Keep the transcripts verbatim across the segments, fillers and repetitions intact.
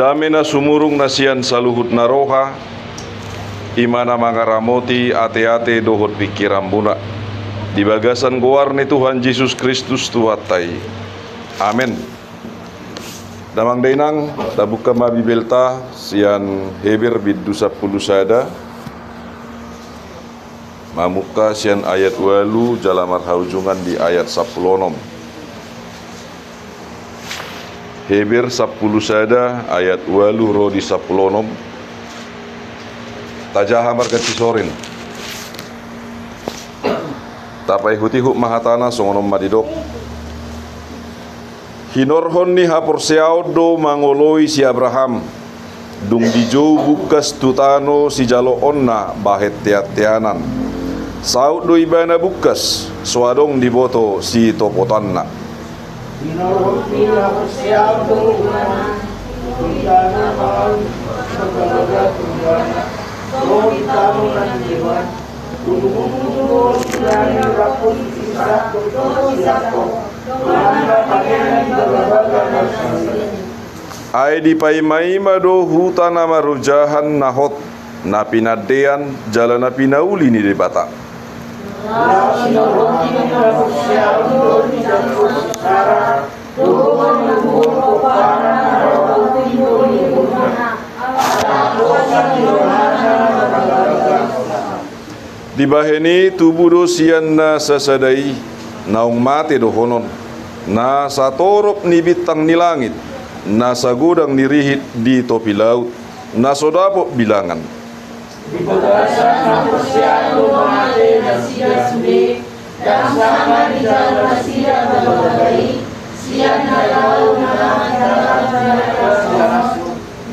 Dame na sumurung na sian saluhut na roha, i ma na mangaramoti ateate dohot pingkiranmuna. Di bagasan goar ni Tuhan Jesus Kristus Tuhanta i. Amen. Damang dainang, tabuka ma Bibelta sian Heber bindu sampulu sada. Mamungka sian ayat ualu jala marhaujungan di ayat sampulu onom. Heber sampulu sada ayat ualu ro di sampulu onom. Tajaha marga Cisorin. Tapaihut-ihut ma hatana songon on ma didok. Hinorhon ni haporseaon do mangoloi si Abraham, dung dijou bungkas tu tano sijaloonna bahen tean-teanan. Saut do ibana bungkas, so adong diboto sitopotanna. Hinorhon ni haporseaon do ibana, tu tano na mangoloi si Abraham, tu tano na nilean. Ai dipaima-ima do huta na marojahan na hot, na pinandean jala na pinauli ni Debata. Dibahen i tubu do sian na sasada i, naung mate dohonon, na satorop ni bintang ni langit, na sagodang ni rihit di topi laut, na so dapot bilangan. Di bagasan haporseaon do mate nasida sude, ndang sanga dijalo nasida Debata i, sian na laho na manjalo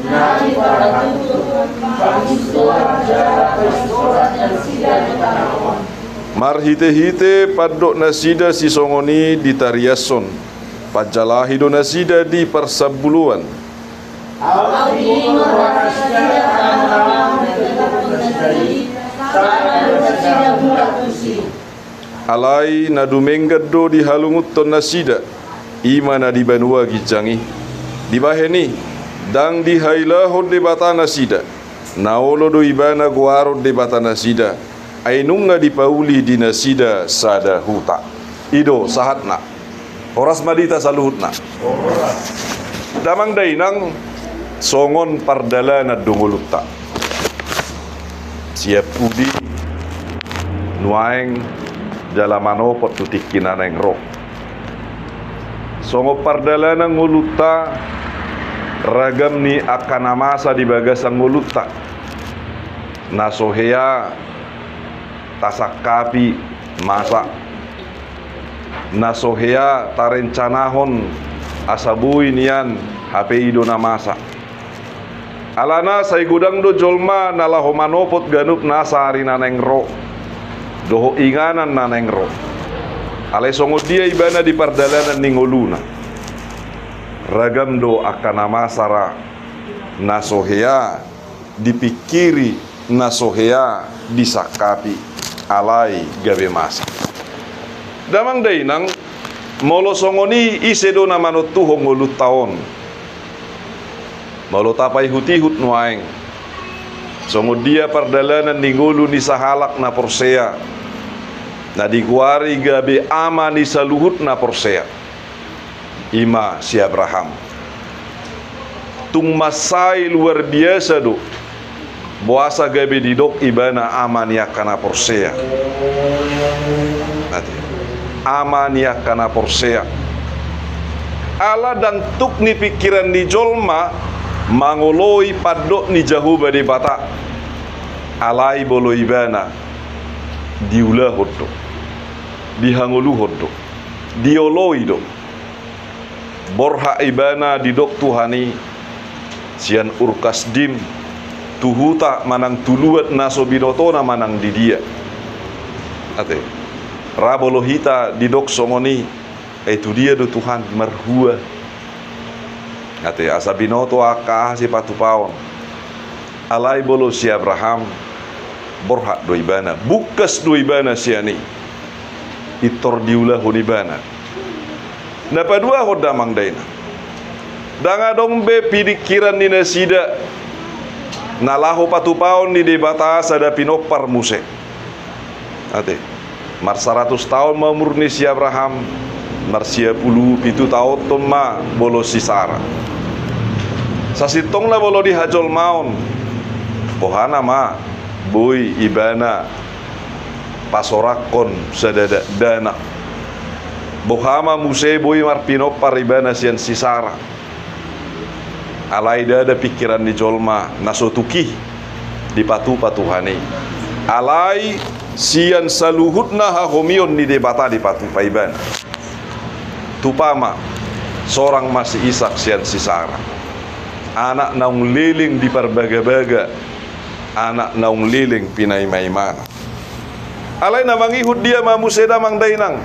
na diparatutur, pangistoan jala paisoran nasida di tano on. Marhite-hite pandok nasida sisongon i ditariashon, panjalahi do nasida di parsambuluan. Aut diingot nasida tano na manjalo nasida i, sala do nasida mulak tusi. Alai na dumenggan do dihalungunhon nasida, i ma na di banua ginjang i. Dibahen i, ndang dihailahon Debata nasida, na olo do ibana goaron Debata nasida, ai nunga dipauli di nasida sada huta. I do sahatna. Horas ma di hita saluhutna. Damang dainang, songon pardalanan do ngolunta. Sian pudi nuaeng jala manopot tu tingki na naeng ro. Songon pardalanan ngolunta, ragam ni angka na masa di bagasan ngolunta. Na so hea tasangkapi masa. Na so hea tarencanahon asa boi nian, hape i do na masa. Alana sai godang do jolma na laho manopot ganup nasa ari na naeng ro dohot inganan na naeng ro. Alai songon dia ibana di pardalanan ni ngoluna? Ragam do angka na masa ra, na so hea dipingkiri, na so hea disangkapi, alai gabe masa. Damang dainang, molo songon i, ise do na manontuhon ngolunta on? Molo tapaihut-ihut nuaeng, songon dia pardalanan ni ngolu ni sahalak na porsea, na digoari gabe ama ni saluhut na porsea, i ma si Abraham. Tung mansai luar biasa do boasa gabe didok ibana ama ni angka na porsea. Ate. Ama ni angka na porsea. Ala ndang tuk ni pingkiran ni jolma mangoloi pandok ni Jahowa Debata. Alai molo ibana diulahon do, dihangoluhon do, dioloi do. Borhat ibana didok Tuhan i sian Ur Kasdim tu huta manang tu luat na so binotona manang di dia. Ate, ra molo hita didok songon i, ai tu dia do Tuhan marhua? Ate, asa binoto angka aha sipatupaon. Alai molo si Abraham, borhat do ibana, bungkas do ibana sian i. Pintor diulahon ibana. Na paduahon damang dainang, Ndang adong be piningkiran ni nasida na laho patupaon ni Debata sada pinompar muse. Ate, marsaratus taon ma umur ni si Abraham, marsia pulu pitu taon tong ma molo si Sara. Sasintongna molo di hajolmaon, boha nama boi ibana pasorakkon sada dakdanak? Boha ma muse boi marpinompar ibana sian si Sara? Alai ndada pingkiran ni jolma na so tuki dipatupa Tuhan i. Alai sian saluhutna hahomion ni Debata dipatupa ibana. Tupa ma, sorang ma si Isak sian si Sara. Anak naung leleng diparbagabaga, anak naung leleng pinaimaimana. Alai na mangihut dia ma muse damang dainang?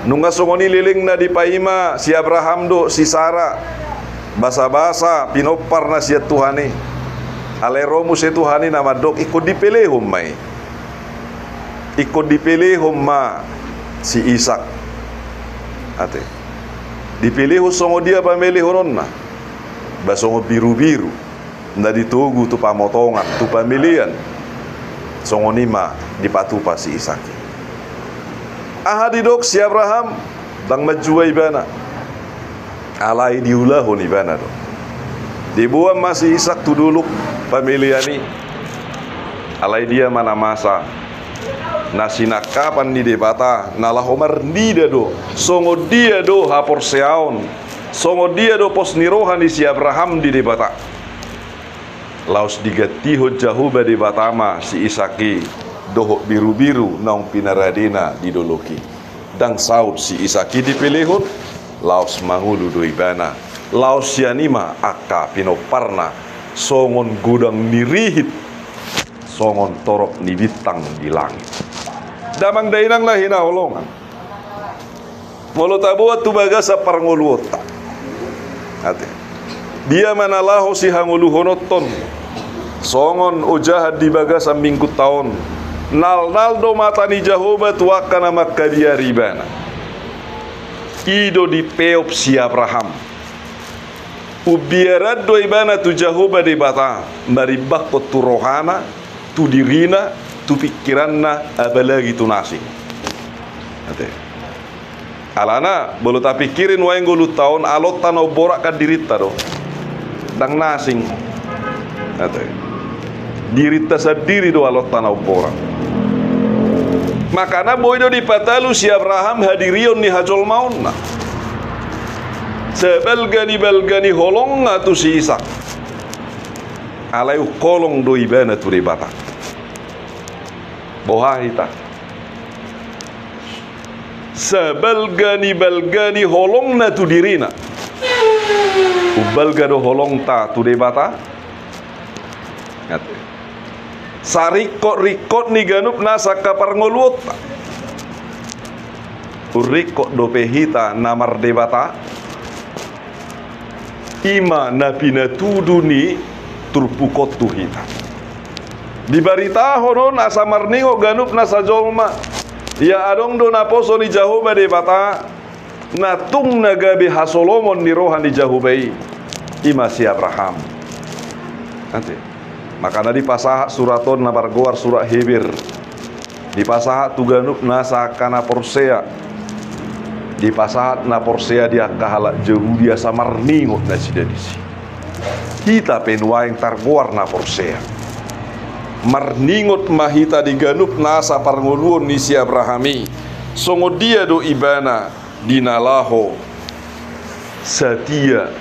Nunga songon i lelengna dipaima si Abraham dohot si Sara, basabasa pinomparna sian Tuhan i. Alai ro muse Tuhan i na mandok ingkon dipelehon ma i. Ingkon dipelehon ma si Isak. Ate, dipelehon songon dia pamelehononna? Ba songon birubiru na ditogu tu pamotongan, tu pamelean. Songon i ma dipatupa si Isak i. Aha didok si Abraham? Ndang manjua ibana. Alai diulahon ibana do. Diboan ma si Isak tu dolok pamelean i. Alai dia ma na masa? Na sinangkapan ni Debata na laho marnida do songon dia do haporseaon, songon dia do pos ni roha ni si Abraham di Debata. Laos digantihon Jahowa Debata ma si Isak i dohot birubiru naung pinaradena di dolok i. Ndang saut si Isak i dipelehon, laos mangolu do ibana. Laos sian i ma angka pinomparna songon godang ni rihit, songon torop ni bintang di langit. Damang dainang na hinaholongan, molo taboan tu bagasan parngoluonta, ate, dia ma na laho sihangoluhononton songon ojahan di bagasan minggunta on? Nalnal do mata ni Jahowa tu angka na mangkabiari ibana. I do dipeop si Abraham. Umbiaran do ibana tu Jahowa Debata, marimbangkon tu rohana, tu dirina, tu pingkiranna, apalagi tu na asing. Ate. Alana molo tapingkiri nuaeng ngolunta on, alonta na umborat kan dirinta do, ndang na asing. Ate. Dirinta sandiri do alonta na umborat. Makana boi do dipatalu si Abraham hadirion ni hajolmaonna. Sabalga ni balga ni holongna tu si Isak, alai ungkolong do ibana tu Debata. Boha hita? Sabalga ni balga ni holongna tu dirina, umbalga do holongta tu Debata? Ate. Saringkot-ringkot ni ganup nasa angka parngoluonta, umringkot dope hita na mardebata? I ma na pinatudu ni turpuk on tu hita. Dibaritahon on asa marningot ganup nasa jolma. Ia adong do naposo ni Jahowa Debata na tung na gabe hasolomon ni roha ni Jahowa i, i ma si Abraham. Ate. Makana dipasahat surat on na margoar surat Heber, dipasahat tu ganup nasa angka na porsea. Dipasahat na porsea di angka halak Jahudi asa marningot nasida disi. Hita pe nuaeng targoar na porsea. Marningot ma hita di ganup nasa parngoluon ni si Abraham i, songon dia do ibana di na laho satia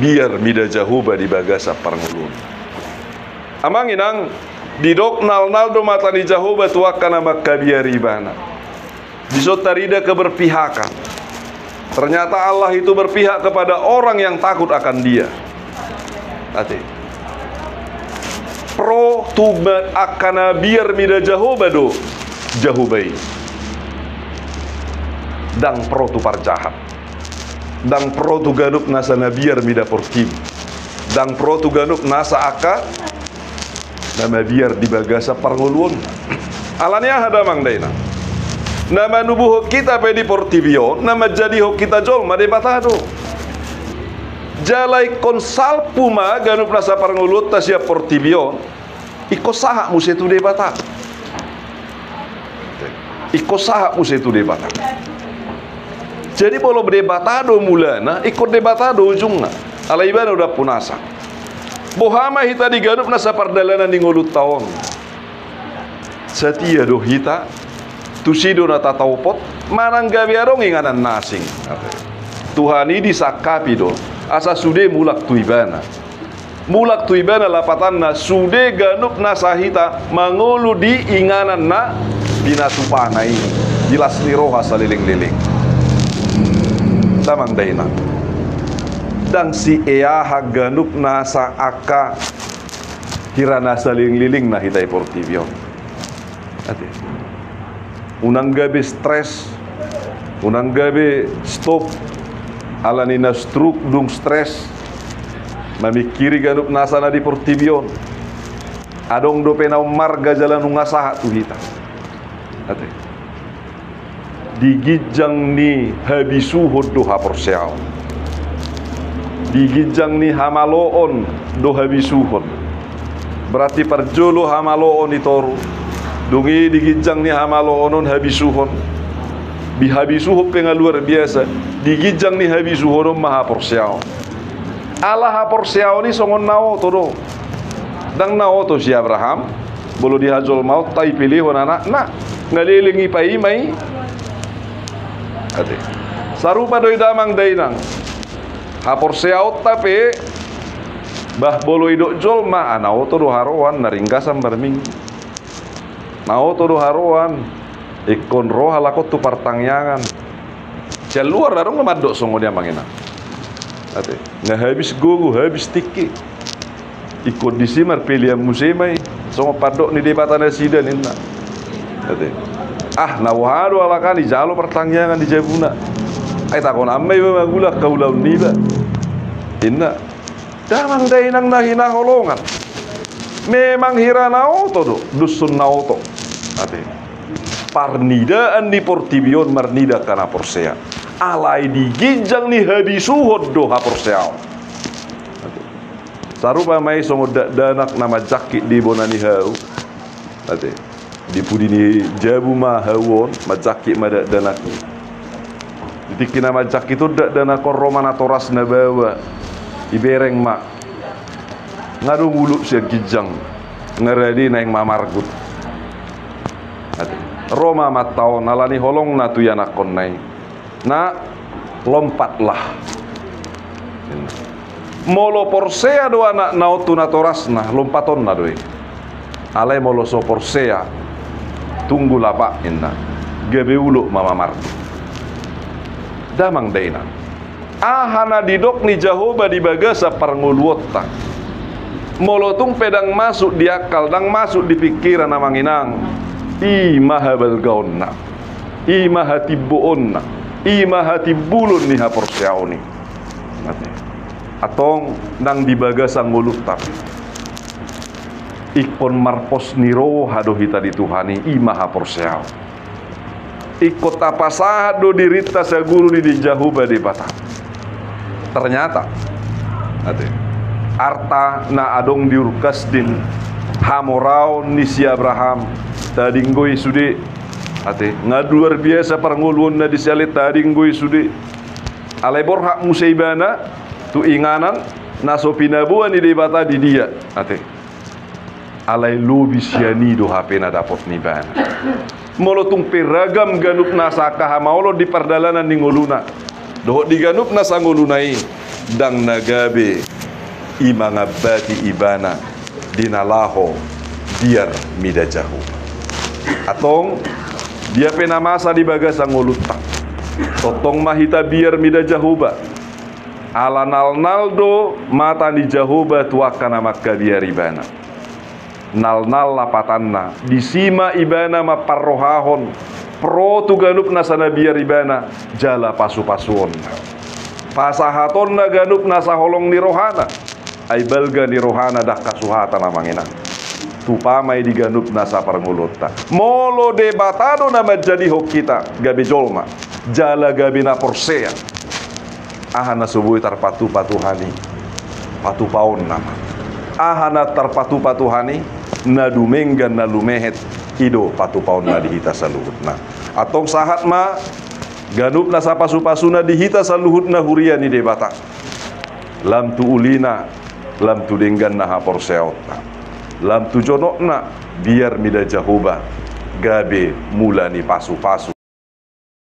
biar mida Jahowa di bagasan parngoluon. Amang inang, didok nalnal do mata ni Jahowa tu angka na mangkabiari ibana. Dison tarida keberpihakan. Ternyata Allah itu berpihak kepada orang yang takut akan Dia. Ate. Pro tu ma-, angka na biar mida Jahowa do Jahowa i. Ndang pro tu parjahat. Ndang pro tu ganup nasa na biar mida portibi. Ndang pro tu ganup nasa angka na mabiar di bagasan parngoluon. Alani aha damang dainang? Na manubuhon hita pe di portibi on, na manjadihon hita jolma, Debata do. Jala ingkon salpu ma ganup nasa parngoluonta sian portibi on, ingkon sahat muse tu Debata. Ingkon sahat muse tu Debata. Jadi molo Debata do mulana, ingkon Debata do ujungna. Alai ibana do dampunasa. Boha ma hita di ganup nasa pardalanan ni ngolunta on? Satia do hita, tusi do na tataopot, manang gabe adong inganan na asing. Tuhan i disangkapi do, asa sude mulak tu ibana. Mulak tu ibana lapatanna, sude ganup nasa hita mangolu di inganan na pinatupana i, di las ni roha salelengleleng. Damang dainang, ndang sieahan ganup nasa angka hira na salelenglelengna hita i portibi on. Ate. Unang gabe stres, unang gabe stop, ala ni na stroke dung stres, mamingkiri ganup nasa na di portibi on. Adong dope na ummarga jala nunga sahat tu hita. Ate. Di ginjang ni habisuhon do haporseaon. Di ginjang ni hamaloon do habisuhon. Berarti parjolo hamaloon i toru. Dung i di ginjang ni hamaloon on habisuhon. Di habisuhon pe nga luar biasa. Di ginjang ni habisuhon on ma haporseaon. Ala haporseaon i songon na oto do. Ndang na oto si Abraham, molo di hajolmaonta dipelehon anakna, na leleng i paima i. Ate. Sarupa do i damang dainang. Haporseaonta pe, bah molo didok jolma, ah, na oto do haroan, na ringgasan marminggu. Na oto do haroan, ingkon ro halak on tu partangiangan. Sian luar adong na mandok songon i amang inang. Ate, nga habis gogo, habis tingki. Ingkon disi marpelean muse ma i, songon pandok ni Debata nasida ninna. Ate. Ah, na boha do halak an, dijalo partangiangan di jabuna. Ai tahonon ma iba mangula angka ulaon niba. Inna. Damang dainang na hinaholongan. Memang hira na oto do, dusun na oto. Ate. Parnidaan ni portibi on marnida angka na porsea. Alai di ginjang ni habisuhon do haporseaon. Ate. Sarupa ma i songon dakdanak na manjangkit di bona ni hau. Ate. Di pudi ni jabu ma hau on, manjangkit ma dakdanak i. Di tingki na manjangkit on dakdanak on ro ma natoras na baoa. Ibereng ma. Nga adong ulup sian ginjang. Nga rade naeng mamargut. Ate. Ro ma amanta on, ala ni holongna tu ianakkonna i. Nak, lompatlah. Molo porsea do anakna on tu natorasna, lompatonna do i. Alai molo so porsea, tunggul apak inna. Gabe ulup ma mamargut. Damang dainang. Aha na didok ni Jahowa di bagasan parngoluonta? Molo tung pe ndang masuk di angkal, ndang masuk di pingkiran amang inang, i ma habalgaonna. I ma hatimboonna, i ma hatimbulon ni haporseaon i. Ate. Antong nang di bagasan ngolunta pe. Ingkon marpos ni roha do hita di Tuhan i, i ma haporseaon. Ingkon tapasahat do dirinta saguru di, di Jahowa Debata. Ternyata, ate, arta na adong di Ur Kasdim, hamoraon ni si Abraham, tading do i sude, ate, nga luar biasa parngoluonna di si ale, tading do i sude. Alai borhat muse ibana tu inganan na so pinaboa ni Debata di dia, ate. Alai lobi sian i do hape na dapot ni ibana. Molo tung pe ragam ganup nasa angka hamaolon di pardalanan ni ngoluna dohot di ganup nasa ngoluna i, ndang na gabe i mangambati ibana di na laho biar mida Jahowa. Antong, dia pe na masa di bagasan ngolunta, tongtong ma hita biar mida Jahowa. Ala nalnal do mata ni Jahowa tu angka na mangkabiar ibana. Nalnal lapatanna, disi ma ibana mamparrohahon pro tu ganup nasa na biar ibana, jala pasupasuonna. Pasahatonna ganup nasa holong ni rohana, ai balga ni rohana ndang hasuhatan amang inang. Tupa ma i di ganup nasa parngoluonta. Molo Debata do na manjadihon hita gabe jolma, jala gabe na porsea. Aha na so boi tarpatupa Tuhan i, patupaonna ma. Aha na tarpatupa Tuhan i, na dumenggan, na lumehet, i do patupaonna di hita saluhutna. Antong sahat ma ganup nasa pasupasuna di hita saluhutna huria ni Debata. Lam tu ulina, lam tu dengganna haporseaonta, lam tu jonokna, biar mida Jahowa gabe mula ni pasupasu.